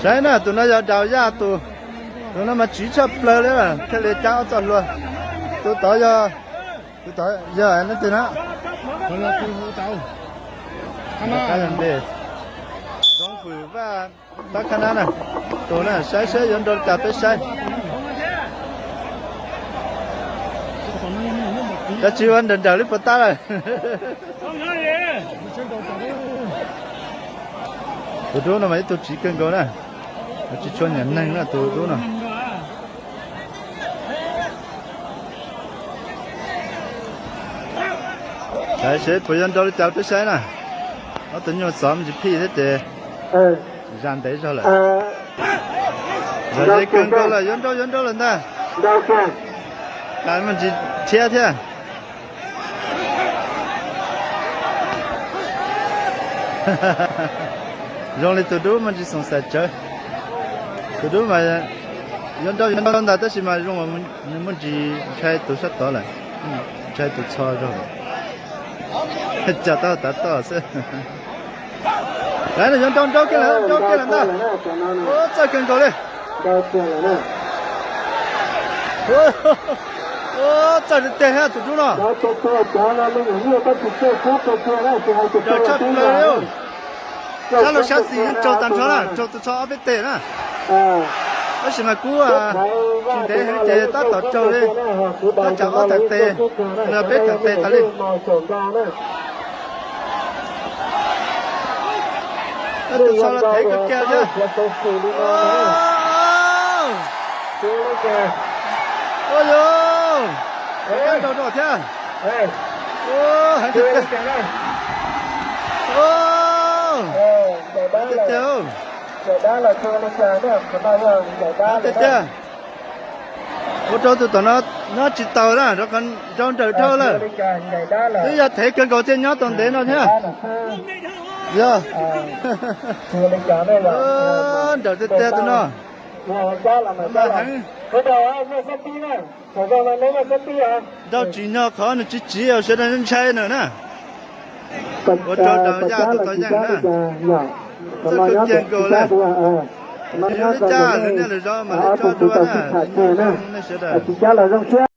Saib na, tus no yog Daus Yaj tus, tus no mas tsiv tshaj plaws li, thiaj li cab ob txoj hlua. Tus tod yog, tus tod yog leej twg na? Zoo Fwm Vaj Tab Khab Nab na, tus na, saib seb yuav nrau li cas peb saib. Cov tsis ua nrawm nrawm li puas tab lawm. Tus dub no mas ib tug tsiv kawg nkaus na, tsis tshua nyiam neeg na tus dub no. Saib seb puas yuav nrau li cas peb saib na. Ob tug nyuag xov me ntsis phij thiab ces zaj ntev zog lawm. Zom ze kawg nkaus lawm, yuav nrau yuav nrau lawm ntag. Cas me ntsis thiab thiab. Zoo li tus dub me ntsis xoom xaim tsawv. Tus dub mas yuav nrau yuav nrau ntag tab sis mas zoo nws muaj ntsis ntshai tus sab tod lawm, ntshai tus txho zog lawm. Cas tau tav toj xwb. Lawv yuav nrau nrau kiag lawm, nrau kiag lawm ntag. Ua txawj kawg nkaus li. Ua txawj tiag tiag thiab tus dub no. Nrau tshaj plaws li. Sab laug sab xis yeej raug tag nrho na, raug tus txho ob peb teg na. Tab sis mas kuv tsis ntev heev ces tab tom raug li, tab tsam ob tag tes, los peb tag tes tas li. Tus txho los thev kawg kiag thiab. Ua yog, kab nrau rau thiab. Heev tiag tiag. Heev tiag tiag. Heev tiag tiag. Ua rau tus tom no nyob tsis taus na, rau qhov nrau nrawm dhau lawm. Twb yog thev kawg nkaus thiaj nyob tau ntev no thiab. Yog, nrawm tiag tiag tus no. Mas heev. Nrau tsis nyog qhov nws tsis tsiv, sawv daws ntshai nws na. Ua rau Daus Yaj tus tau yeej na. Txawj kawg kiag nkaus li. Yog li cas lwm niaj lwm zaus mam li tso dua na, nej sawv daws.